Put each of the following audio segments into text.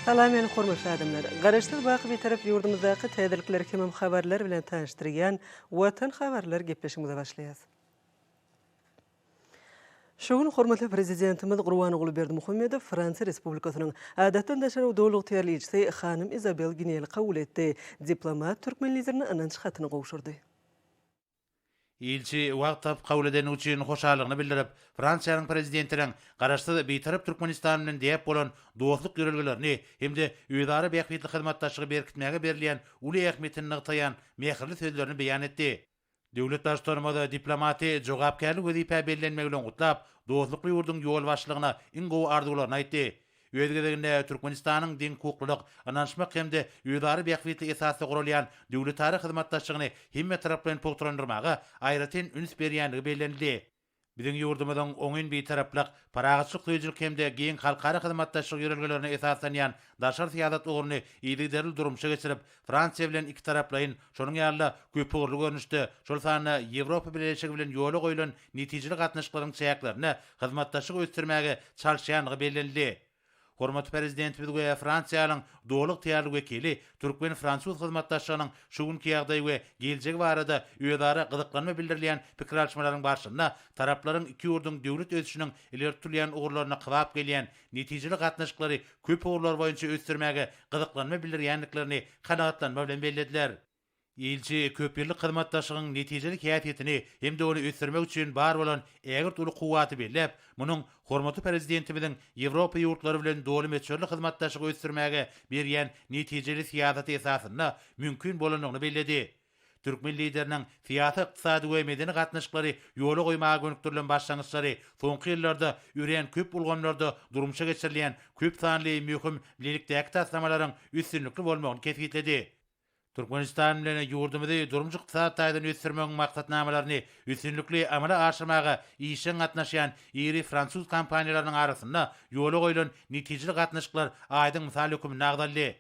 Salam meni hormatly adamlar! Garaşsyz baky Bitarap ýurdumyzdaky täzelikler hemem habarlar bilen tanyşdyrýan Watan habarlar gepleşigimize başlaýas. Şu gün hormatly Prezidentimiz Gurbanguly Berdimuhamedow Fransiýa Respublikasynyň Adatdan daşary we Doly ygtyýarly ilçisi hanym Izabel Gineli kabul etdi. Diplomat türkmen Liderine ynanç hatyny gowşurdy. Ilçi wagt tapyp kabul edeni üçin hoşallygyny bildirip, Fransiýanyň Prezidentiniň Garaşsyz, Bitarap Türkmenistan bilen däp bolan dostluk ýörelgelerini hem-de özara bähbitli hyzmatdaşlygy berkitmäge berilýän uly ähmiýetini nygtaýan mähirli sözlerini beýan etdi. Döwlet Baştutanymyz diplomaty jogapkärli wezipä bellenmegi bilen gutlap, dostlukly ýurduň ýolbaşçylygyna iň gowy arzuwlaryny aýtdy. Öz gezeginde Türkmenistanyň deňhukuklylyk, ynanyşmak hem-de özara bähbitli esasda guralýan döwletara hyzmatdaşlygyny hemmetaraplaýyn pugtalandyrmaga aýratyn üns berýändigi bellenildi. Biziň ýurdumyzyň oňyn Bitaraplyk, parahatçylyk söýüjilik hem-de giň halkara hyzmatdaşlyk ýörelgelerine esaslanýan daşary syýasat ugruny yzygiderli durmuşa geçirip, Fransiýa bilen ikitaraplaýyn, şonuň ýaly-da, köpugurly görnüşde, şol sanda Ýewropa Bileleşigi bilen ýola goýlan netijeli gatnaşyklaryň çäklerinde hyzmatdaşlygy ösdürmäge çalyşýandygy bellenildi. Hormatly Prezidentimiz we Fransiýanyň doly ygtyýarly wekili türkmen-fransuz hyzmatdaşlygynyň şu günki ýagdaýy we geljegi barada özara gyzyklanma bildirilýän pikir alyşmalaryň barşynda taraplaryň iki ýurduň döwlet ösüşiniň ileri tutulýan ugurlaryna kybap gelýän netijeli gatnaşyklary köp ugurlar boýunça ösdürmäge gyzyklanma bildirýändiklerini kanagatlanma bilen bellediler. Ilçi köpýyllyk hyzmatdaşlygyň netijeli häsiýetini hem-de ony ösdürmek üçin bar bolan ägirt uly kuwwaty belläp, munuň hormatly Prezidentimiziň Ýewropa ýurtlary bilen doly möçberli hyzmatdaşlygy ösdürmäge berýän netijeli syýasaty esasynda mümkin bolandygyny belledi. Türkmen Lideriniň syýasy, ykdysady we medeni gatnaşyklary ýola goýmaga gönükdirilen başlangyçlary soňky ýyllarda örän köp ulgamlarda durmuşa geçirilýän köp sanly möhüm bilelikdäki taslamalaryň üstünlikli bolmagyny kesgitledi. Türkmenistan bilen ýurdumyzy durmuş-ykdysady taýdan ösdürmegiň maksatnamalaryny üstünlikli amala aşyrmaga işjeň gatnaşýan iri fransuz kompaniýalarynyň arasynda ýola goýlan netijeli gatnaşyklar aýdyň mysal höküminde agzaldy.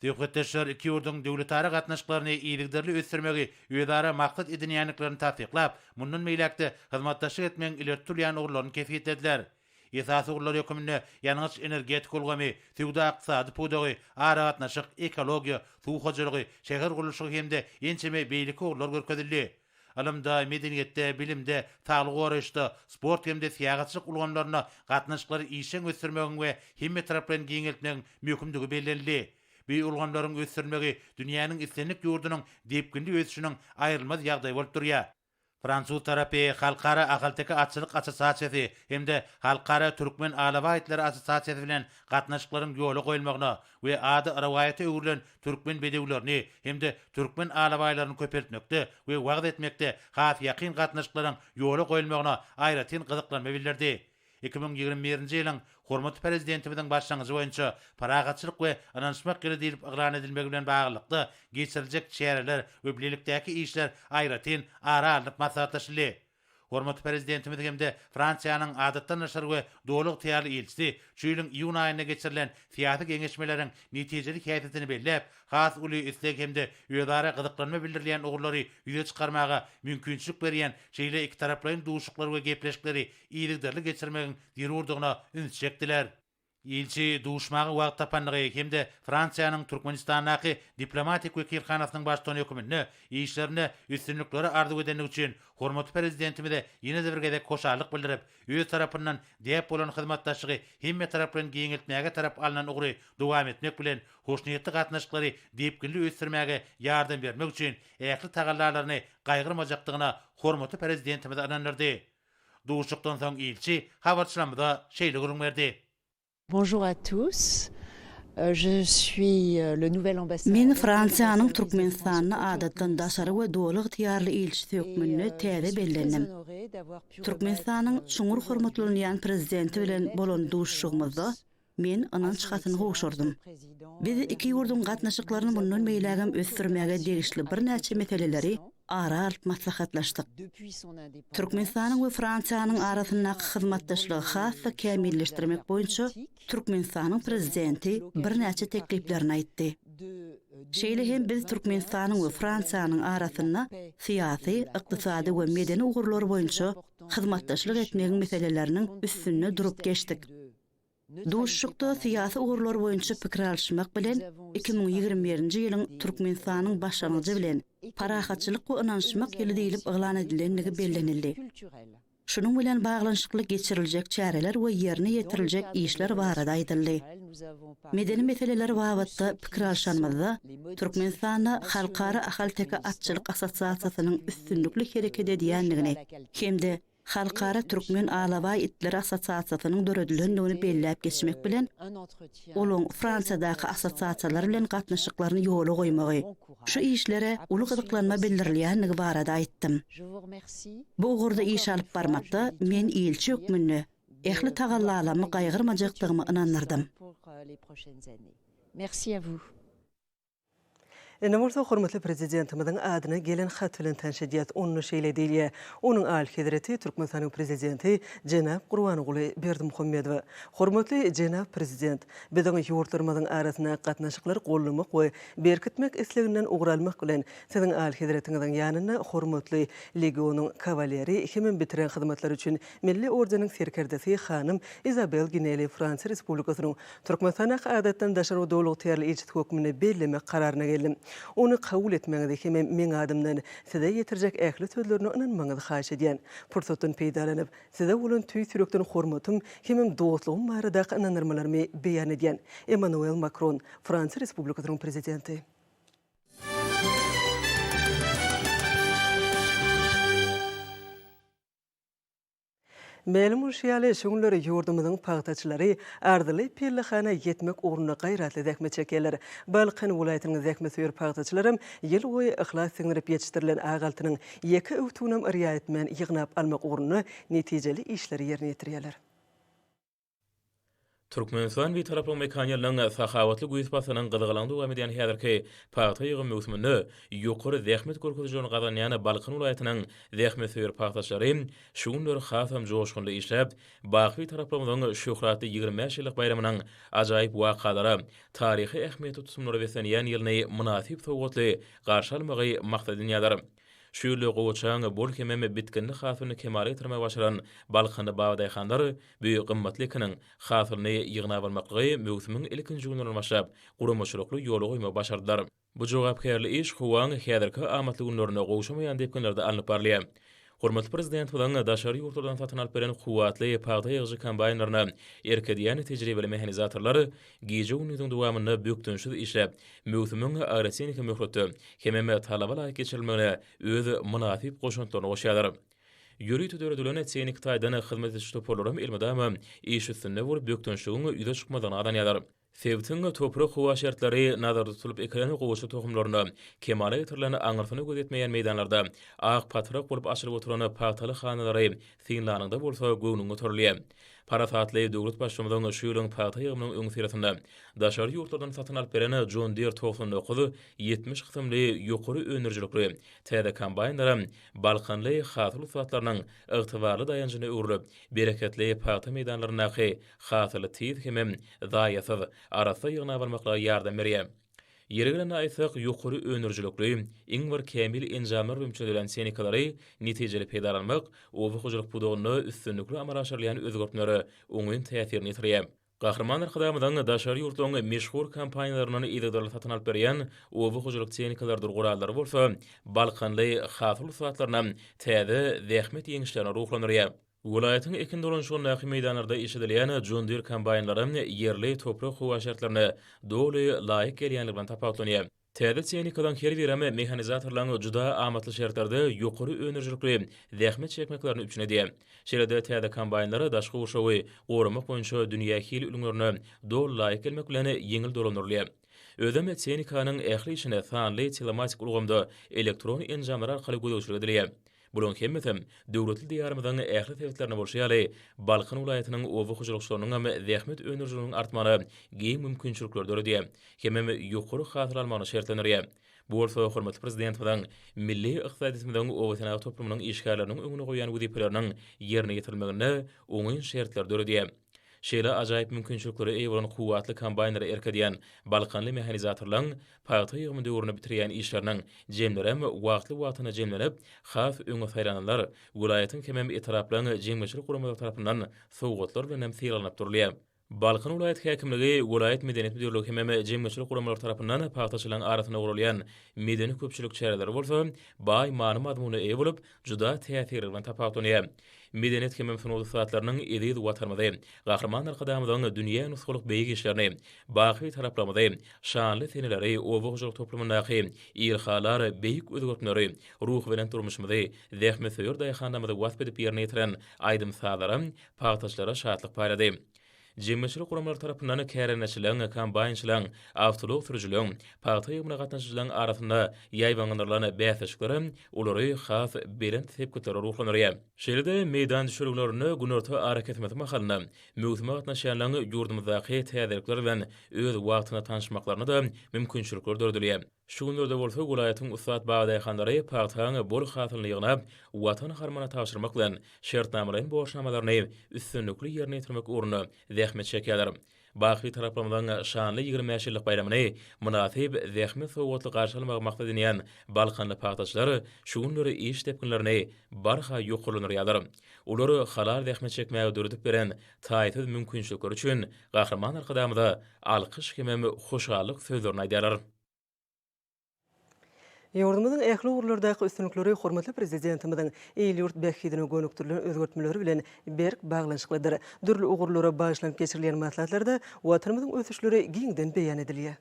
Söhbetdeşler iki ýurduň döwletara gatnaşyklaryny yzygiderli ösdürmegi özara maksat edinýändiklerini tassyklap, mundan beýläk-de hyzmatdaşlyk etmegiň ileri tutulýan ugurlaryny kesgitlediler. Esasy ugurlar höküminde ýangyç-energetika ulgamy, söwda-ykdysady pudagy, aragatnaşyk, ekologiýa, suw hojalygy, şäher gurluşygy hem-de ençeme beýleki ugurlar görkezildi. Ylymda, medeniýetde, bilimde, saglygy goraýyşda, sport hem-de syýahatçylyk ulgamlarynda gatnaşyklary işjeň ösdürmegiň we hemmetaraplaýyn giňeltmegiň möhümdigi bellenildi. Bu ulgamlaryň ösdürilmegi dünýäniň islendik ýurdunyň depginli ösüşiniň aýrylmaz ýagdaýy bolup durýar. Fransuz tarapy Halkara ahalteke atçylyk assosiasiýasy hem-de Halkara türkmen alabaý itleri assosiasiýasy bilen gatnaşyklaryň ýola goýulmagyna we ady rowaýata öwrülen türkmen bedewlerini hem-de türkmen alabaýlaryny köpeltmekde we wagyz etmekde has ýakyn gatnaşyklaryň ýola goýulmagyna aýratyn gyzyklanma bildirdi. 2021-nji ýylyň hormatly Prezidentimiziň başlangyjy boýunça Parahatçylyk we ynanyşmak ýyly diýlip yglan edilmegi bilen baglylykda geçiriljek çäreler we bilelikdäki işler aýratyn ara alnyp maslahatlaşyldy. Hormatly Prezidentimiz hem-de Fransiýanyň Adatdan daşary we Doly ygtyýarly ilçisi şu ýylyň iýun aýynda geçirilen syýasy geňeşmeleriň netijeli häsiýetini belläp, has uly isleg hem-de özara gyzyklanma bildirilýän ugurlary ýüze çykarmaga mümkinçilik berýän şeýle ikitaraplaýyn duşuşyklary we gepleşikleri yzygiderli geçirmegiň zerurdygyna üns çekdiler. Ilçi duşmaga wagt tapandygy hem-de Fransiýanyň Türkmenistandaky diplomatik wekilhanasynyň baştutany höküminde işlerinde üstünlikleri arzuw edendigi üçin hormatly Prezidentimize ýene-de bir gezek hoşallyk bildirip, öz tarapyndan däp bolan hyzmatdaşlygy hemmetaraplaýyn giňeltmäge tarap alnan ugry dowam etmek bilen, hoşniýetli gatnaşyklary depginli ösdürmäge ýardam bermek üçin ähli tagallalaryny gaýgyrmajakdygyna hormatly Prezidentimizi ynandyrdy. Duşuşykdan soň ilçi habarçylarymyza şeýle gürrüň berdi. Bonjour à tous. Je suis le nouvel ambassadeur. Men Fransiýanyň Türkmenistanda adatdan daşary we doly ygtyýarly ilçisi hökmünde täze bellendim. Türkmenistanyň çuňňur hormatlanylýan Prezidenti bilen bolan duşuşygymyzda Men ynanç hatyny gowşurdym. Biz iki ýurduň gatnaşyklaryny mundan beýlägem ösdürmäge degişli birnäçe meseleleri ara alyp maslahatlaşdyk. Türkmenistanyň we Fransiýanyň arasyndaky hyzmatdaşlygy has-da kämilleşdirmek boýunça Türkmenistanyň Prezidenti birnäçe tekliplerini aýtdy. Şeýle hem biz Türkmenistanyň we Fransiýanyň arasynda syýasy, ykdysady we medeni ugurlar boýunça hyzmatdaşlyk etmegiň meseleleriniň üstünde durup geçdik. Duşuşykda syýasy ugurlar boýunça pikir alyşmak bilen, 2021-nji ýylyň Türkmenistanyň başlangyjy bilen Parahatçylyk we ynanyşmak ýyly diýlip yglan edilendigi bellenildi. Şunuň bilen baglanyşykly geçiriljek çäreler we ýerine ýetiriljek işler barada aýdyldy. Medeni meseleler babatda pikir alşanymyzda, Türkmenistanda Halkara ahalteke atçylyk assosiasiýasynyň üstünlikli hereket edýändigini hem-de Halkara türkmen alabaý itleri assosiasiýasynyň döredilendigini belläp geçmek bilen, olaň Fransiýadaky assosiasiýalar bilen gatnaşyklaryny ýola goýmagy, şu işlere uly gyzyklanma bildirilýändigi barada aýtdym. Bu ugurda iş alyp barmakda men ilçi hökmünde ähli tagallalarymy gaýgyrmajakdygymy ynandyrdym. Indi bolsa hormatly Prezidentimiziň adyna gelen hat bilen tanyş edýäs. Onda şeýle diýilýär, Onuň Alyhezreti Türkmenistanyň Prezidenti jenap Gurbanguly Berdimuhamedowa. Hormatly jenap Prezident! Biziň ýurtlarymyzyň arasyndaky gatnaşyklary goldamak we berkitmek isleginden ugur almak bilen, Siziň Alyhezretiňiziň ýanynda hormatly Legionyň kawaleri hemem bitiren hyzmatlary üçin Milli ordeniň serkerdesi hanym Izabel Gineli Fransiýa Respublikasynyň Türkmenistandaky Adatdan daşary we Doly ygtyýarly ilçisi hökmünde bellemek kararyna geldim. Ony kabul etmegiňizi hemem meň adymdan Size ýetirjek ähli sözlerine ynanmagyňyzy haýyş edýän. Pursatdan peýdalanyp, Size bolan tüýs ýürekden hormatym hemem dostlugym baradaky ynandyrmalarymy beýan edýän. Emmanuel Makron, Fransiýa Respublikasynyň Prezidenti. Mälim bolşy ýaly, şu günler ýurdumyzyň pagtaçylary arzyly pellehana ýetmek ugrunda gaýratly zähmet çekýärler. Balkan welaýatynyň zähmetsöýer pagtaçylaram ýyl boýy yhlas siňdirip ýetişdirilen ak altynyň ýeke öwtüginem yrýa etmän ýygnap almak ugrunda netijeli işleri ýerine ýetirýärler. Türkmenistan Bitaraplyk mekany ýylynyň sahawatly güýz paslynyň gyzgalaňy dowam edýän häzirki pagta ýygym möwsüminde ýokary zähmet görkezijilerini gazanýan Balkan welaýatynyň zähmetsöýer pagtaçylary şu günler hasam joşgunly işläp, baky Bitaraplygymyzyň şöhratly 25 ýyllyk baýramynyň ajaýyp wakalara, taryhy ähmiýetli tutumlara beslenýän ýylyny mynasyp sowgatly garşy almagy maksat edinýärler. Şu ýylda gowaçaň bol hemem bitginli hasylyny kemala getirmegi başaran balkanly babadaýhanlar bu gymmatly ekiniň hasylyny ýygnap almaklygy möwsümiň ilkinji günlerinden başlap guramaçylykly ýola goýmagy başardylar. Bu jogapkärli iş howaň häzirki amatly günlerinde gowşamaýan depginlerde alnyp barylýar. Hormatly Prezidentimiziň daşary ýurtlardan satyn alyp beren kuwwatly pagta ýygyjy kombaýnlaryna erk edýän tejribeli mehanizatorlar gije-gündiziň dowamynda bökdençsiz işläp, möwsümiň agrotehniki möhletde hemem talaba laýyk geçirilmegine öz mynasyp goşantlaryny goşýarlar. Ýörite döredilen tehniki taýdan hyzmat ediş toparlaram elmydama iş üstünde bolup, bökdençligiň ýüze çykmazlygyny gazanýarlar. Sebitiň toprak-howa şertleri nazarda tutulyp ekilen gowaça tohumlaryna kemala getirilen aňyrsyna göz ýetmeýän meýdanlarda ak patrak bolup açylyp oturan pagtaly hanalary synlanyňda bolsa göwnüň göterilýär. Parasatly döwlet Baştutanynyň şu ýylyň pagta ýygymynyň öňüsyrasynda daşary ýurtlardan satyn alyp beren John Deere 99, 70 kysymly ýokary öndürijilikli täze kombaýnlaram balkanly hasyl ussatlarynyň ygtybarly daýanjyna öwrülip, bereketli pagta meýdanlaryndaky hasyly tiz hemem zaýasyz, arassa ýygnap almaklyga ýardam berýär. Ýeri gelende aýtsak, ýokary öndürijilikli, iň bir kämil enjamlar bilen üpjün edilen tehnikalary netijeli peýdalanmak oba hojalyk pudagynda üstünlikli amala aşyrylýan özgertmelere oňyn täsirini ýetirýär. Gahryman Arkadagymyzyň daşary ýurtlaryň meşhur kompaniýalaryndan yzygiderli satyn alyp berýän oba hojalyk tehnikalarydyr gurallary bolsa balkanly hasyl ussatlaryna täze zähmet ýeňişlerine ruhlandyrýar. Welaýatyň ekin dolanyşygyndaky meýdanlarda işledilýän John Deere kombaýnlary ýerli toprak-howa şertlerine doly laýyk gelýänligi bilen tapawutlanýar. Täze tehnikalaryň her birem mehanizatorlaryň juda amatly şertlerde ýokary öndürijilikli zähmet çekmeklerini üpjün edýär. Şeýle-de täze kombaýnlar daşky gurşawy goramak boýunça dünýä hil ülňülerine doly laýyk gelmek bilen ýeňil dolandyrylýar. Özem tehnikanyň ähli işine sanly telematik ulgamda elektron enjamlar arkaly gözegçilik edilýär. Bularyň hemmesem döwletli Diýarymyzyň ähli sebitlerinde bolşy ýaly, Balkan welaýatynyň oba hojalykçylarynyňam zähmet öndürijiliginiň artmagyna giň mümkinçilikleri döredýär hemem ýokary hasyl almagyny şertlendirýär. Bu bolsa hormatly Prezidentimiziň milli ykdysadyýetimiziň obasenagat toplumynyň işgärleriniň öňünde goýýan wezipeleriniň ýerine ýetirilmeginde oňyn şertleri döredýär. Şeýle ajaýyp mümkinçiliklere eýe bolan kuwwatly kombaýnlara erk edýän balkanly mehanizatorlaryň pagta ýygymy döwründe bitirýän işleriniň jemlerem wagtly-wagtynda jemlenip, has öňe saýlananlar welaýatyň hemem etraplaryň jemgyýetçilik guramalary tarapyndan sowgatlar bilenem sylaglanyp durulýar. Balkan welaýat häkimligi, welaýat medeniýet müdirligi hemem jemgyýetçilik guramalary tarapyndan pagtaçylaryň arasynda guralýan medeni-köpçülik çäreleri bolsa baý many-mazmuna eýe bolup, juda täsirliligi bilen tapawutlanýar. Medeniýet hemem sungat ussatlarynyň eziz Watanymyzy, Gahryman Arkadagymyzyň dünýä nusgalyk beýik işlerini, baky Bitaraplygymyzy, şanly seneleri, oba hojalyk toplumyndaky ilhalar beýik özgertmeleri, ruhubelent durmuşymyzy, zähmetsöýer daýhanlarymyzy wasp edip ýerine ýetiren aýdym-sazlaram pagtaçylara şatlyk paýlady. Jemgyýetçilik guramalary tarapyndan kärendeçileriň, kombaýnçylaryň, awtoulag sürüjileriň, pagta ýygymyna gatnaşyjylaryň arasynda ýaýbaňlandyrylan bäsleşikler olary has belent sepgitlere ruhlandyrýar. Şeýle-de meýdan düşelgelerinde günorta arakesmesi mahalynda möwsüme gatnaşýanlaryň ýurdumyzdaky täzelikler bilen öz wagtynda tanyşmaklaryna-da mümkinçilikler döredilýär. Şu günlerde bolsa welaýatyň ussat bagdaýhanlary pagtaň bol hasylyny ýygnap, Watan harmana tabşyrmak bilen, şertnamalaýyn borçnamalaryny üstünlikli ýerine ýetirmek ugrunda zähmet çekýärler. Baky Bitaraplygynyň şanly 25 ýyllyk baýramyny mynasyp zähmet sowgatly garşy almagy maksat edinýän balkanly pagtaçylar şu günler iş depginlerini barha ýokarlandyrýarlar. Olar halal zähmet çekmäge döredip beren taýsyz mümkinçilikleri üçin Gahryman Arkadagymyza alkyş hemem hoşallyk sözlerini aýdýarlar. Ýurdumyzyň ähli ugurlardaky üstünlikleri hormatly Prezidentimiziň il-ýurt bähbidine gönükdirilen özgertmeleri bilen berk baglanyşyklydyr. Dürli ugurlara bagyşlanyp geçirilýän maslahatlarda Watanymyzyň ösüşleri giňden beýan edilýär.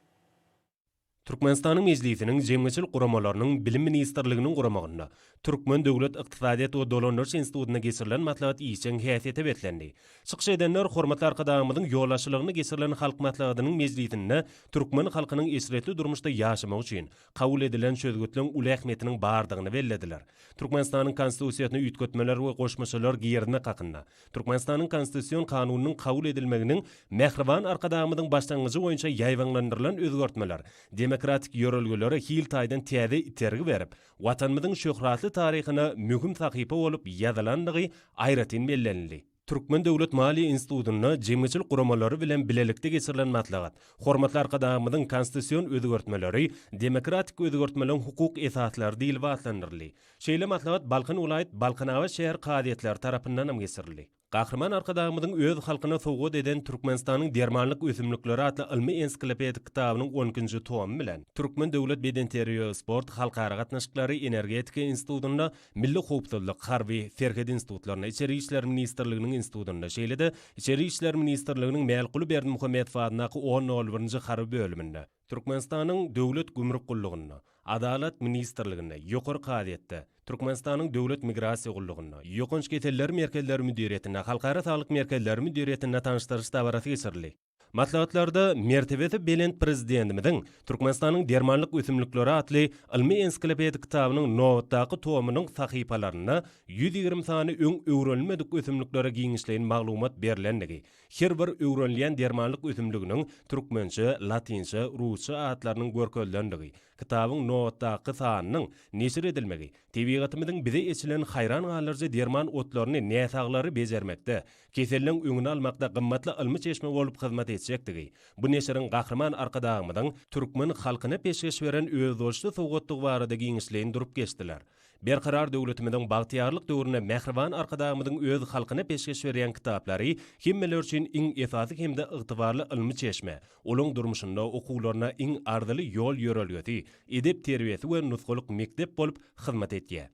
Türkmenistanyň Mejlisiniň Jemgyýetçilik guramalarynyň Bilim ministrliginiň guramagynda Türkmen döwlet ykdysadyýet we dolandyryş institutynda geçirilen maslahat işjeň häsiýete beslendi. Çykyş edenler hormatly Arkadagymyzyň ýolbaşçylygynda geçirilen Halk Maslahatynyň mejlisinde türkmen halkynyň eşretli durmuşda ýaşamagy üçin kabul edilen çözgütleň uly ähmiýetiniň bardygyny bellediler. Türkmenistanyň Konstitusiýasyna üýtgetmeler we goşmaçalar girizmek hakynda Türkmenistanyň Konstitusion kanunynyň kabul edilmeginiň mähriban Arkadagymyzyň başlangyjy boýunça ýaýbaňlandyrylan özgertmeler demokratik ýörelgelere hil taýdan täze itergi berip, Watanymyzyň şöhratly taryhyna möhüm sahypa bolup ýazylandygy aýratyn bellenildi. Türkmen döwlet maliýe institutynda jemgyýetçilik guramalary bilen bilelikde geçirilen maslahat Hormatly Arkadagymyzyň Konstitusion özgertmeleri demokratik özgertmeleriň hukuk esaslary diýlip atlandyryldy. Şeýle maslahat Balkan welaýat Balkanabat şäher kazyýetleri tarapyndan hem geçirildi. Gahryman Arkadagymyzyň öz halkyna sowgat eden Türkmenistanyň dermanlyk ösümlikleri atly ylmy-ensiklopedik kitabynyň on ikinji tomy bilen Türkmen döwlet bedenterbiýe-sport, halkara gatnaşyklary, energetika institutynda, Milli howpsuzlyk, harby, serhet institutlarynda, Içeri işler ministrliginiň institutynda, şeýle-de Içeri işler ministrliginiň Mälikguly Berdimuhamedow adyndaky on nol birinji harby bölüminde, Türkmenistanyň Döwlet gümrük gullugynda, Adalat ministrliginde, Ýokary kazyýetde, Türkmenistanyň Döwlet migrasiýa gullugynda, Ýokanç keseller merkezleri müdiriýetinde, Halkara saglyk merkezleri müdiriýetinde tanyşdyryş dabarasy geçirildi. Maslahatlarda mertebesi belent Prezidentimiziň Türkmenistanyň dermanlyk ösümlikleri atly ylmy-ensiklopedik kitabynyň nobatdaky tomunyň sahypalarynda 120 sany öň öwrenilmedik ösümliklere giňişleýin maglumat berlendigi, Her bir öwrenilýän dermanlyk ösümliginiň türkmençe, latynça, rusça atlarynyň görkezilendigi, kitabyň nobatdaky sanynyň neşir edilmegi, tebigatymyzyň bize eçilen haýran galdyryjy derman otlaryny näsaglary bejermekde, keselleň öňüni almakda gymmatly ylmy çeşme bolup hyzmat etjekdigi, bu neşiriň Gahryman Arkadagymyzyň türkmen halkyna peşgeş beren özboluşly sowgatdygy barada giňişleýin durup geçdiler. Berkarar döwletimiziň bagtyýarlyk döwründe mähriban Arkadagymyzyň öz halkyna peşgeş berýän kitaplary hemmeler üçin iň esasy hem-de ygtybarly ylmy çeşme, olaň durmuşynda, okuwlarynda iň arzyly ýol-ýörelgesi, edep-terbiýesi we nusgalyk mekdep bolup hyzmat etýär.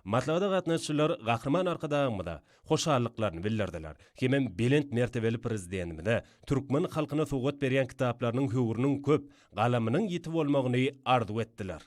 Maslahata gatnaşyjylar Gahryman Arkadagymyza hoşallyklaryny bildirdiler hemem belent mertebeli Prezidentimize türkmen halkyna sowgat berýän kitaplarynyň höwrüniň köp, galamynyň ýiti bolmagyny arzuw etdiler.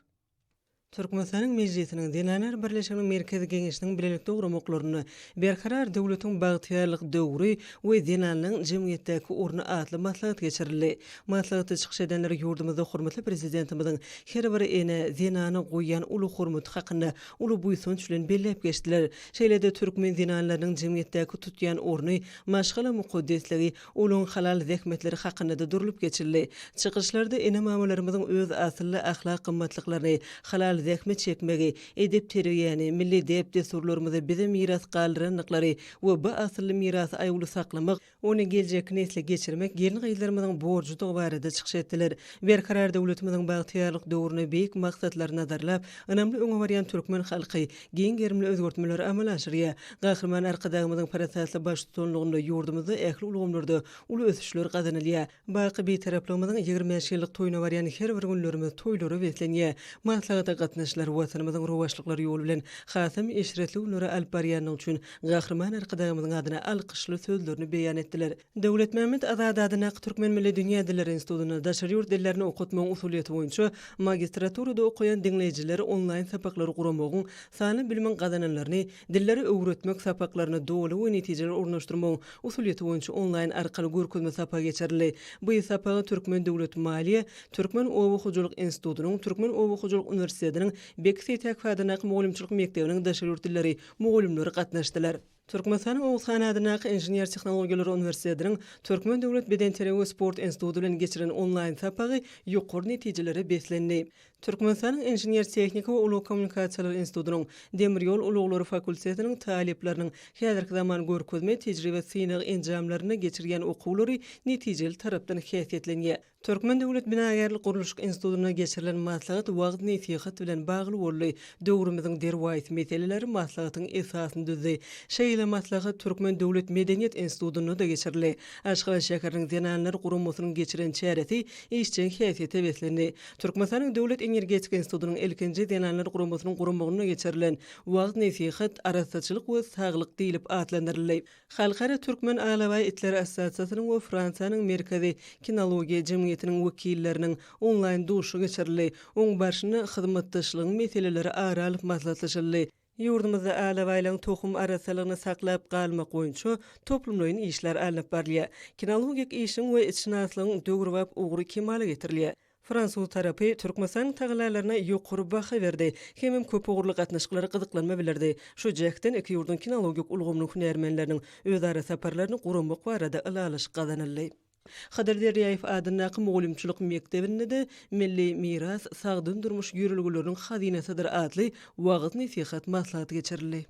Türkmenistanyň Mejlisiniň Zenanlar birleşiginiň Merkezi Geňeşiniň bilelikde guramaklarynda Berkarar döwletiň bagtyýarlyk döwri we zenanlaryň jemgyýetdäki orny atly maslahat geçirildi. Maslahatda çykyş edenler ýurdumyzda hormatly Prezidentimiziň her bir enä, zenana goýýan uly hormaty hakynda uly buýsanç bilen belläp geçdiler. Şeýle-de türkmen zenanlarynyň jemgyýetdäki tutýan orny, maşgala mukaddesligi, Olaň halal zähmetleri hakynda-da durlup geçildi. Çykyşlarda ene-mamalarymyzyň öz asylly ahlak gymmatlyklaryny, halal. halal zähmet çekmegi, edep-terbiýäni, milli däp-dessurlarymyzy bize miras galdyrandyklary we bu asylly mirasy aýawly saklamak, ony geljekki nesle geçirmek gelin-gyzlarymyzyň borjudygy barada çykyş etdiler. Berkarar döwletimiziň bagtyýarlyk döwrüni beýik maksatlary nazarlap, ynamly öňe barýan türkmen halky giň gerimli özgertmeleri amala aşyrýar. Gahryman Arkadagymyzyň parasatly baştutanlygynda ýurdumyzda ähli ulgamlarda uly ösüşler gazanylýar. Baky Bitaraplygymyzyň 25 ýyllyk toýuna barýan her bir günlerimiz toýlara beslenýär. Maslahata gatnaşyjylar Watanymyzyň rowaçlyklar ýoly bilen hasam eşretli günlere alyp barýandygy üçin Gahryman Arkadagymyzyň adyna alkyşly sözlerini beýan etdiler. Döwletmämmet Azady adyndaky Türkmen milli dünýä dilleri institutynda daşary ýurt dillerini okatmagyň usulyýeti boýunça magistraturada okaýan diňleýjiler onlaýn sapaklary guramagyň, sanly bilimiň gazananlaryny, dilleri öwretmek sapaklaryna doly we netijeli ornaşdyrmagyň usulyýeti boýunça onlaýn arkaly görkezme sapagy geçirildi. Bu sapaga Türkmen döwlet maliýe, Türkmen oba hojalyk institutynyň, Türkmen oba hojalyk uniwersitetiniň Beki Seýtäkow adyndaky mugallymçylyk mekdebiniň daşary ýurt dilleri mugallymlary gatnaşdylar. Türkmenistanyň Oguz han adyndaky Inžener-tehnologiýalar uniwersitetiniň Türkmen döwlet bedenterbiýe we sport instituty bilen geçiren onlaýn sapagy ýokary netijelere beslendi. Türkmenistanyň Inžener-tehniki we ulag kommunikasiýalary institutynyň Demir ýol ulaglary fakultetiniň talyplarynyň häzirki zaman görkezme tejribe-synag enjamlarynda geçirýän okuwlary netijeli tarapdan häsiýetlenýär. Türkmen döwlet binagärlik-gurluşyk institutynda geçirilen maslahat wagyz-nesihat bilen bagly boldy. Döwrümiziň derwaýys meseleleri maslahatyň esasyny düzdi. Şeýle maslahat Türkmen döwlet medeniýet institutynda-da geçirildi. Aşgabat şäheriniň Zenanlar guramasynyň geçiren çäresi işjeň häsiýete beslendi. Türkmenistanyň Döwlet energetika institutynyň ilkinji Zenanlar guramasynyň guramagynda geçirilen wagyz-nesihat Arassaçylyk we saglyk diýlip atlandyryldy. Halkara Türkmen alabaý itleri assosiasiýasynyň we Fransiýanyň Merkezi kinologiýa jemgyýetiniň wekilleriniň onlaýn duşuşygy geçirildi. Oň barşynda hyzmatdaşlygyň meseleleri ara alyp maslahatlaşyldy. Ýurdumyzda alabaýlaryň tohum arassalygyny saklap galmak boýunça toplumlaýyn işler alnyp barylýar. Kinologik işiň we itşynaslygyň döwrebap ugry kemala getirilýär. Fransuz tarapy Türkmenistanyň tagallalaryna ýokary baha berdi hemem köpugurly gatnaşyklara gyzyklanma bildirdi. Şu jähtden iki ýurduň kinologik ulgamynyň hünärmenleriniň özara saparlaryny guramak barada ylalaşyk gazanyldy. Hydyr Derýaýew adyndaky mugallymçylyk mekdebinde-de Milli miras, sagdyn durmuş ýörelgeleriniň hazynasydyr atly wagyz-nesihat maslahaty geçirildi.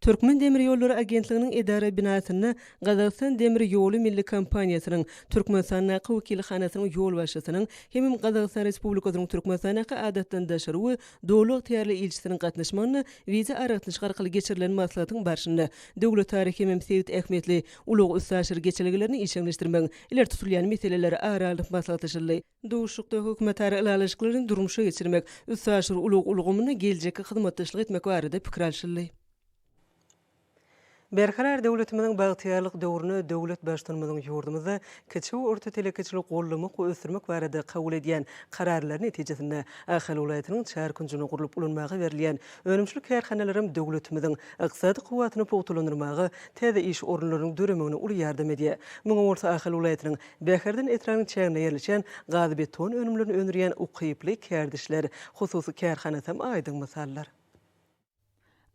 Türkmen demir ýollary agentliginiň edara binasynda Gazagystan demir ýoly milli kompaniýasynyň Türkmenistandaky wekilhanasynyň ýolbaşçysynyň hemem Gazagystan Respublikasynyň Türkmenistandaky Adatdan daşary we Doly ygtyýarly ilçisiniň gatnaşmagynda wideoaragatnaşyk arkaly geçirilen maslahatyň barşynda döwletara hemem sebit ähmiýetli Ulag-üstaşyr geçelgelerini işjeňleşdirmegiň ileri tutulýan meseleleri ara alnyp maslahatlaşyldy. Duşuşykda hökümetara ylalaşyklaryny durmuşa geçirmek, üstaşyr ulag ulgamynda geljekki hyzmatdaşlyk etmek barada pikir alşyldy. Berkarar döwletimiziň bagtyýarlyk döwründe döwlet Baştutanymyzyň ýurdumyzda kiçi we orta telekeçiligi goldamak we ösdürmek barada kabul edýän Kararlary netijesinde Ahal welaýatynyň çar künjünde gurlup ulanmaga berilýän önümçilik kärhanalaram döwletimiziň ykdysady kuwwatyny pugtalandyrmaga, täze iş orunlarynyň döremegine uly ýardam edýär. Muňa bolsa Ahal welaýatynyň Bäherden etrabynyň çäginde ýerleşýän gaz-beton önümlerini öndürýän Ukyply kärdeşler hususy kärhanasam aýdyň mysaldyr.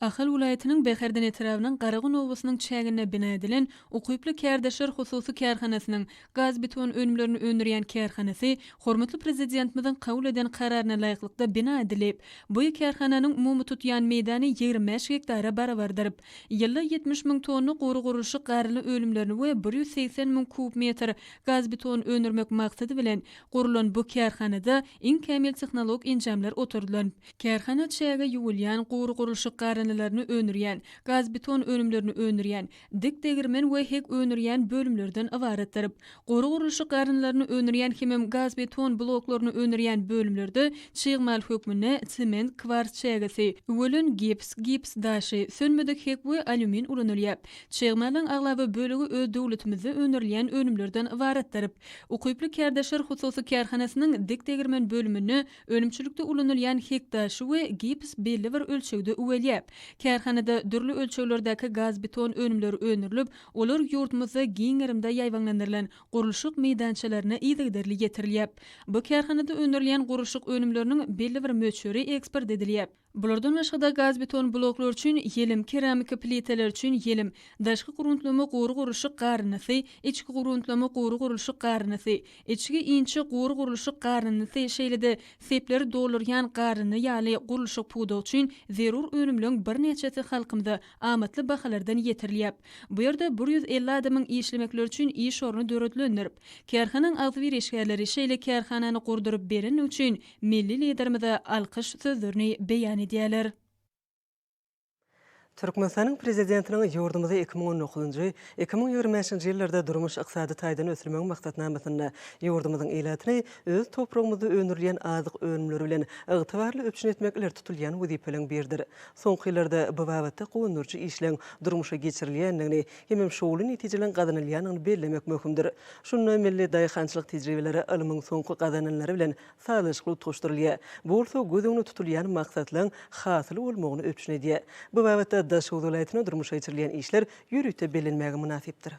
Ahal welaýatynyň Bäherden etrabynyň Garagum obasynyň çäginde bina edilen Ukyply kärdeşler hususy kärhanasynyň gaz-beton önümlerini öndürýän kärhanasy hormatly Prezidentimiziň kabul eden Kararyna laýyklykda bina edilip, bu kärhananyň umumy tutýan meýdany 25 gektara barabardyr. Ýylda 70 müň tonna gury gurluşyk garyndy önümlerini we 180 müň kub metr gaz-beton öndürmek maksady bilen gurlan bu kärhanada iň kämil tehnologik enjamlar oturdylan. Kärhana çäge ýuwulýan, gury gurluşyk garyndylaryny öndürýän, gaz-beton önümlerini öndürýän, dik degirmen we hek öndürýän bölümlerden ybaratdyr. Gury gurluşyk garyndylaryny öndürýän hemem gaz-beton bloklaryny öndürýän bölümlerde çig mal hökmünde sement, kwars çägesi, üwelen gips, gips daşy, sönmedik hek we alýumin ulanylýar. Çig malyň aglaba bölegi öz döwletimizde öndürilýän önümlerden ybaratdyr. Ukyply kärdeşler hususy kärhanasynyň dik degirmen bölüminde Önümçilikde ulanylýan hek daşy we gips belli bir ölçegde üwelýär. Kärhanada dürli ölçeglerdäki gazbeton önümleri öndürilip, olar ýurdumyzda giň gerimde ýaýbaňlandyrylan gurluşyk meýdançalaryna yzygiderli ýetirilýär. Bu kärhanada öndürilýän gurluşyk önümleriniň belli bir möçberi eksport edilýär. Bulardan başga-da gazbeton bloklar üçin ýelim, keramika plitalar üçin ýelim, daşky gruntlama gury gurluşyk garyndysy, içki gruntlama gury gurluşyk garyndysy, içki inçe gury gurluşyk garyndysy, şeýle-de sepleri doldurýan garyndy ýaly gurluşyk pudagy üçin zerur önümleň birnäçesi halkymyza amatly bahalardan ýetirilýär. Bu ýerde 150 adamyň işlemekleri üçin iş orny döredilendir. Kärhanaň agzybir işgärleri şeýle kärhanany gurduryp berenligi üçin milli Liderimize alkyş sözlerini beýan edýärler. Türkmenistanyň Prezidentiniň ýurdumyzy 2019-njy, 2025-nji ýyllarda durmuş-ykdysady taýdan ösdürmegiň maksatnamasynda ýurdumyzyň ilatyny öz topragymyzda öndürilýän azyk önümleri bilen ygtybarly üpjün etmek ileri tutulýan wezipeleriň biridir. Soňky ýyllarda bu babatda guwandyryjy işleň durmuşa geçirilýändigini hemem şowly netijeleriň gazanylýandygyny bellemek möhümdir. Şunda milli daýhançylyk tejribeleri ylmyň soňky gazananlary bilen sazlaşykly utgaşdyrylýar. Bu bolsa göz öňünde tutulýan maksatlaryň hasyl bolmagyny üpjün edýär. Bu babatda Daşoguz welaýatynda durmuşa geçirilýän işler ýörite bellenmäge mynasypdyr.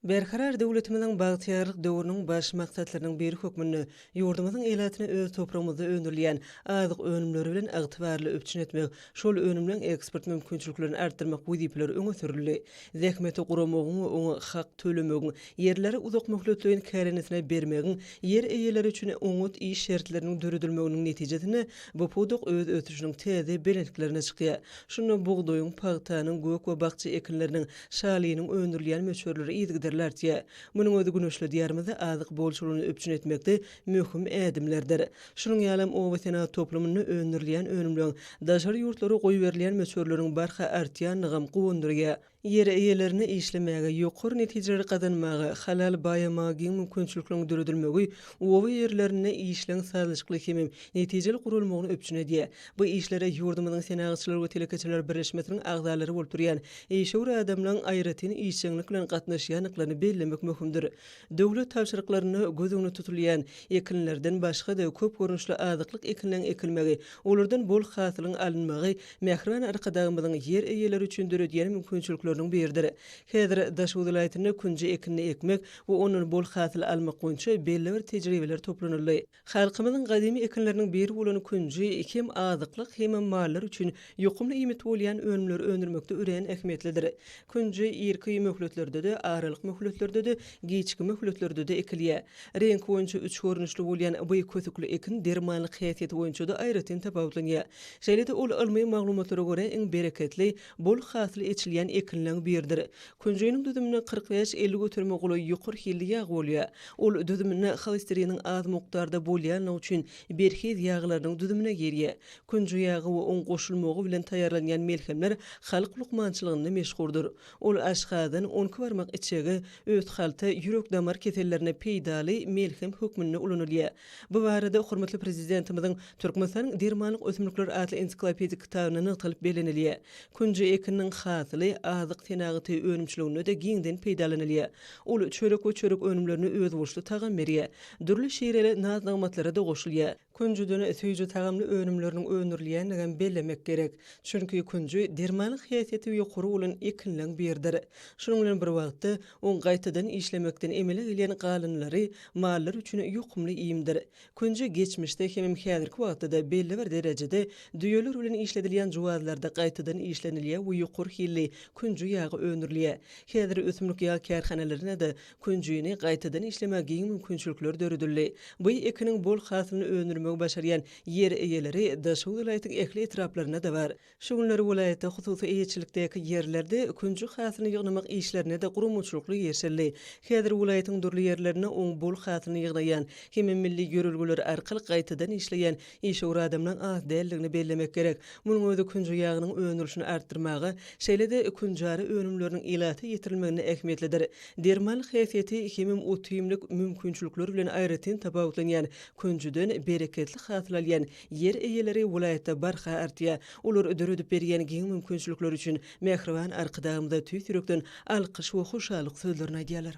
Berkarar döwletimiziň bagtyýarlyk döwrüniň baş maksatlarynyň biri hökmünde ýurdumyzyň ilatyny öz topragymyzda öndürilýän azyk önümleri bilen ygtybarly üpjün etmek, şol önümleň eksport mümkinçiliklerini artdyrmak wezipeleri öňe sürüldi. Zähmeti guramagyň we oňa hak tölemegiň, ýerleri uzakmöhletleýin kärendesine bermegiň, ýer eýeleri üçin oňat iş şertleriniň döredilmeginiň netijesinde bu pudak öz ösüşiniň täze belentliklerine çykýar. Şunda bugdaýyň, pagtanyň, gök we bakja ekinleriniň, şalynyň öndürilýän möçberleri yzygiderli artýar. Munuň özi güneşli Diýarymyzda azyk bolçulygyny üpjün etmekde möhüm ädimlerdir. Şunuň ýalam oba senagat toplumynda öndürilýän önümleň daşary ýurtlara goýberilýän möçberleriniň barha artýandygam guwandyrýar. Ýer eýelerine işlemäge, ýokary netijeleri gazanmaga, halal baýamaga giň mümkinçilikleriň döredilmegi oba ýerlerinde işleň sazlaşykly hemem netijeli guralmagyny üpjün edýär. Bu işlere ýurdumyzyň Senagatçylar we telekeçiler birleşmesiniň agzalary bolup durýan işewür adamlaryň aýratyn işjeňlik bilen gatnaşýandyklaryny bellemek möhümdir. Döwlet tabşyryklarynda göz öňünde tutulýan ekinlerden başga-da köp görnüşli azyklyk ekinleň ekilmegi, olardan bol hasylyň alynmagy mähriban Arkadagymyzyň ýer eýeleri üçin döredýän mümkinçilikleriniň biridir. Häzir Daşoguz welaýatynda künji ekinini ekmek we ondan bol hasyl almak boýunça belli bir tejribeler toplanyldy. Halkymyzyň gadymy ekinleriniň biri bolan künji hem azyklyk, hemem mallar üçin ýokumly iýmit bolýan önümleri öndürmekde örän ähmiýetlidir. Künji irki möhletlerde-de, aralyk möhletlerde-de, giçki möhletlerde-de ekilýär. Reňki boýunça üç görnüşli bolýan bu kösükli ekin dermanlyk häsiýeti boýunça-da aýratyn tapawutlanýar. Şeýle-de ol ylmy maglumatlara görä iň bereketli, bol hasyl eçilýän ekinleň biridir. Künjiniň düzüminde 45-50 göterime golaý ýokary hilli ýag bolýar. Ol düzüminde holesteriniň az mukdarda bolýanlygy üçin berhiz ýaglarynyň düzümine girýär. Künji ýagy we oň goşulmagy bilen taýýarlanýan melhemler halk lukmançylygynda meşhurdyr. Ol aşgazan, onki barmak içege, öt halta, ýürek-damar kesellerine peýdaly melhem hökmünde ulanylýar. Bu barada hormatly Prezidentimiziň Türkmenistanyň dermanlyk ösümlikleri atly ensiklopedik kitabynda nygtalyp bellenilýär. Künji ekininiň hasyly azyk senagaty önümçiliginde-de giňden peýdalanylýar. Ol çörek we çörek önümlerine özboluşly tagam berýär. Dürli şireli naz-nygmatlara-da goşulýar. Künjüden süýji tagamly önümleriniň öndürilýändigem bellemek gerek. Çünki künji dermanlyk häsiýeti ýokary bolan ekinleň biridir. Şunuň bilen bir wagtda, oň gaýtadan işlemekden emele gelýän galyndylary mallar üçin ýokumly iýmdir. Künji geçmişde hemem häzirki wagtda-da belli bir derejede düýeler bilen işledilýän juwazlarda gaýtadan işlenilýär we ýokary hilli künji ýagy öndürilýär. Häzir ösümlik ýag kärhanalarynda-da künjini gaýtadan işlemäge giň mümkinçilikler döredildi. Bu ekiniň bol hasylyny öndürmegi başarýan ýer eýeleri Daşoguz welaýatyň ähli etraplarynda-da bar. Şu günler welaýatda hususy eýeçilikdäki ýerlerde künji hasylyny ýygnamak işlerine-de guramaçylykly girişildi. Häzir welaýatyň dürli ýerlerinde oň bol hasylyny ýygnaýan hemem milli ýörelgeler arkaly gaýtadan işleýän işewür adamlaryň az däldigini bellemek gerek. Munuň özi künji ýagynyň öndürilişini artdyrmaga, şeýle-de künjara önümleriniň ilata ýetirilmeginde ähmiýetlidir. Dermanlyk häsiýeti hemem ot-iýmlik mümkinçilikleri bilen aýratyn tapawutlanýan künjüden bereketli hasyl alýan Ýer eýeleri welaýatda barha artýar. Olar döredip berýän giň mümkinçilikler üçin mähriban Arkadagymyza tüýs ýürekden alkyş we hoşallyk sözlerini aýdýarlar.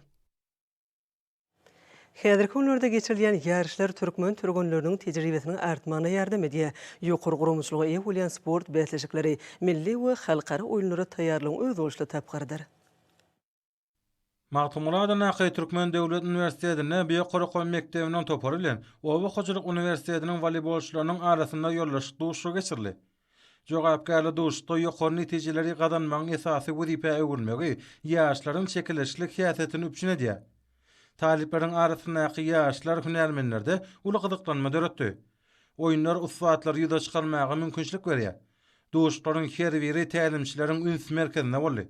Häzirki günlerde geçirilýän ýaryşlar türkmen türgenleriniň tejribesiniň artmagyna ýardam edýär. Ýokary guramaçylyga eýe bolýan sport bäsleşikleri milli we halkara oýunlara taýýarlygyň özboluşly tapgyrydyr. Magtymguly adyndaky Türkmen döwlet uniwersitetinde bu ýokary okuw mekdebiniň topary bilen Oba hojalyk uniwersitetiniň woleýbolçylarynyň arasynda ýoldaşlyk duşuşygy geçirildi. Jogapkärli duşuşykda ýokary netijeleri gazanmagyň esasy wezipä öwrülmegi ýaşlaryň çekeleşikli häsiýetini üpjün edýär. Talyplaryň arasyndaky ýaşlar hünärmenlerde uly gyzyklanma döretdi. Oýunlar ussatlary ýüze çykarmaga mümkinçilik berýär. Duşuşyklaryň her biri tälimçileriň üns merkezinde boldy.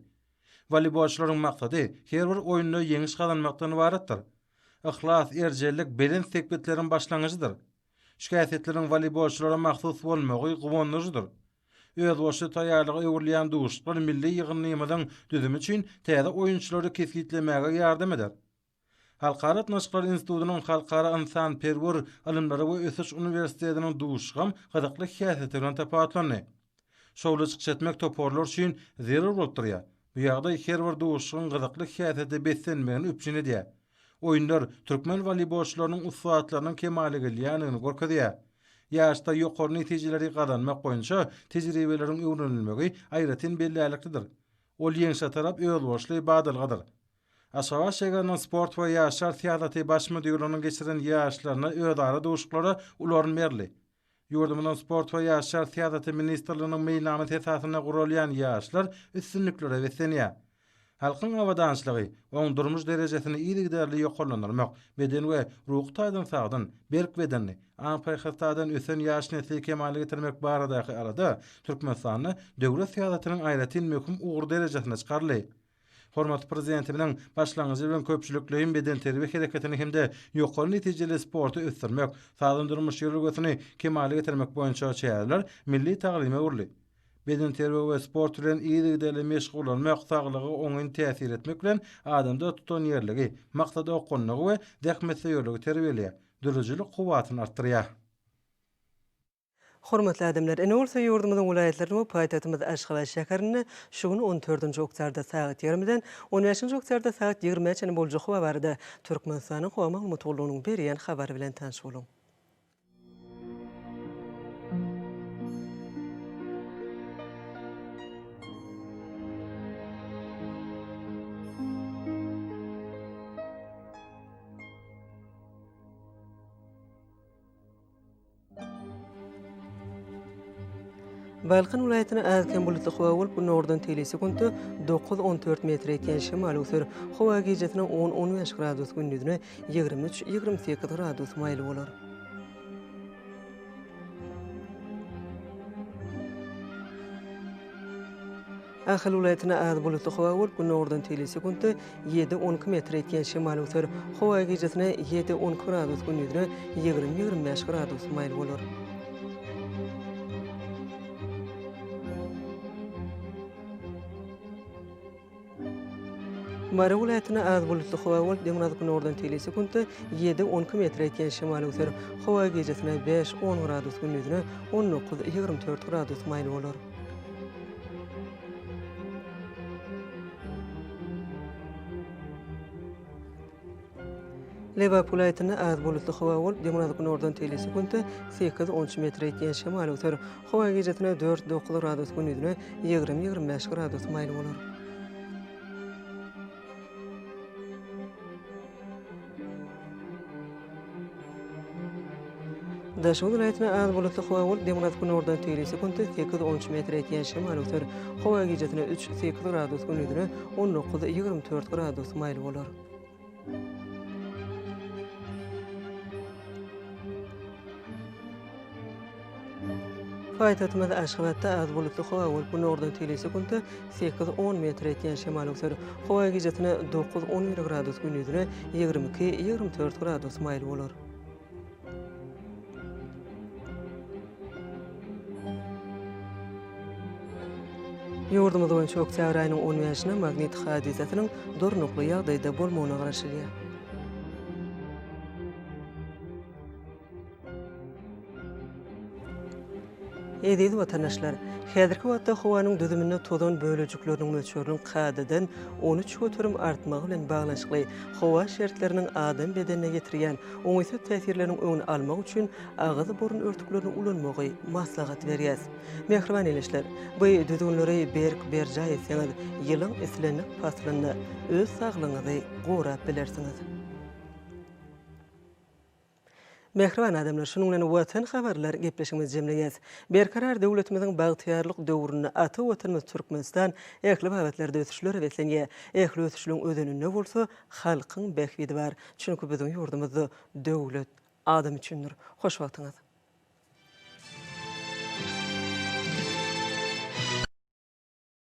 Woleýbolçylaryň maksady her bir oýunda ýeňiş gazanmakdan ybaratdyr. Yhlas, erjellik belent sepgitleriň başlangyjydyr. Şu häsiýetleriň woleýbolçylara mahsus bolmagy guwandyryjydyr. Özboluşly taýýarlyga öwrülýän duşuşyklar milli ýygyndymyzyň düzümi üçin täze oýunçylary kesgitlemäge ýardam eder. Halkara gatnaşyklar institutynyň Halkara ynsanperwer ylymlary we ösüş uniwersitetiniň duşuşygam gyzykly häsiýeti bilen tapawutlandy. Şowly çykyş etmek toparlar üçin zerur bolup durýar. Bu ýagdaý her bir duşuşygyň gyzykly häsiýete beslenmegini üpjün edýär. Oýunlar türkmen woleýbolçylarynyň ussatlarynyň kemala gelýändigini görkezýär. Ýaşda ýokary netijeleri gazanmak boýunça tejribeleriň öwrenilmegi aýratyn bellärliklidir. Ol ýeňşe tarap özboluşly badalgadyr. Aşgabat şägeriniň Sport we ýaşlar syýasaty baş müdirliginiň geçiren ýaşlaryna özara duşuşyklara uly orun berildi. Ýurdumyzyň Sport we ýaşlar syýasaty ministrliginiň meýilnamasy esasynda guralýan ýaşlar üstünliklere beslenýär. Halkyň abadançylygy, oň durmuş derejesini yzygiderli ýokarlandyrmak, beden we ruhy taýdan sagdyn, berk bedenli, aň-paýhas taýdan ösen ýaş nesli kemala getirmek baradaky alada Türkmenistanda döwlet syýasatynyň aýratyn möhüm ugry derejesine çykaryldy. Hormatly Prezidentimiziň başlangyjy bilen köpçülikleýin bedenterbiýe hereketini hem-de ýokary netijeli sporty ösdürmek, sagdyn durmuş ýörelgesini kemala getirmek boýunça çäreler milli taglyma öwrüldi. Bedenterbiýe we sport bilen yzygiderli meşgullanmak saglyga oňyn täsir etmek bilen, adamda tutanýerligi, maksadaokgunlygy we zähmetsöýerligi terbiýeleýär, döredijilik kuwwatyny artdyrýar. Hormatly adamlar, indi bolsa ýurdumyzyň welaýatlarynda we paýtagtymyz Aşgabat şäherinde şu gün on dördünji oktýabrda sagat ýigrimiden on bäşinji oktýabrda sagat ýigrimä çenli boljak howa barada Türkmenistanyň Howa maglumat gullugynyň berýän habary bilen tanyş boluň. Balkan welaýatynda az-kem bulutly howa bolup, günordan teýli sekuntda dokuz-on dört metre ýetýän şemal öwser. Howa gijesine on-on bäş gradus, gündizine 23, 28 gradus maýyl bolar. Ahal welaýatynda az bulutly howa bolup, günordan teýli sekuntda ýedi, 12 metre ýetýän şemal öwser. Howa gijesine ýedi, 12 gradus, gündizine 20, 25 gradus maýyl bolar. Mary welaýatynda az bulutly howa bolup, demirgazyk-günordan teýli sekuntda ýedi, 12 metre ýetýän şemal öwser. Howa gijesine bäş, on gradus, gündizine 19, 24 gradus maýyl bolar. Lebap welaýatynda az bulutly howa bolup, demirgazyk-günordan teýli sekuntda sekiz, on üç metre ýetýän şemal öwser. Howa gijesine dört, dokuz gradus, gündizine 20, 25 gradus maýyl bolar. Daşoguz welaýatynda az bulutly howa bolup, demirgazyk-günordan teýli sekuntda sekiz, on üç metre ýetýän şemal öwser. Howa gijesine üç, sekiz gradus, gündizine 19, 24 gradus maýyl bolar. Paýtagtymyz Aşgabatda az bulutly howa bolup, günordan teýli sekuntda sekiz, on metre ýetýän şemal öwser. Howa gijesine dokuz, on bir gradus, gündizine 22, 24 gradus maýyl bolar. Ýurdumyz boýunça oktýabr aýynyň on bäşine magnit hadysasynyň durnukly ýagdaýda bolmagyna garaşylýar. Eziz watandaşlar! Häzirki wagtda howanyň düzüminde tozan bölejikleriniň möçberiniň kadadan 13% artmagy bilen baglanyşykly howa şertleriniň adam bedenine ýetirýän oňaýsyz täsirleriniň öňüni almak üçin agyz-burun örtüklerini ulanmagy maslahat berýäs. Mähriban ildeşler, bu düzgünleri berk berjaý etseňiz, ýylyň islendik paslynda öz saglygyňyzy gorap bilersiňiz. Mähriban adamlar, şunuň bilen Watan habarlar gepleşigimizi jemleýäs. Berkarar döwletimiziň bagtyýarlyk döwründe ata Watanymyz Türkmenistan ähli babatlarda ösüşlere beslenýär. Ähli ösüşleň özeninde bolsa halkyň bähbidi bar. Çünki biziň ýurdumyzda döwlet adam üçindir. Hoş wagtyňyz!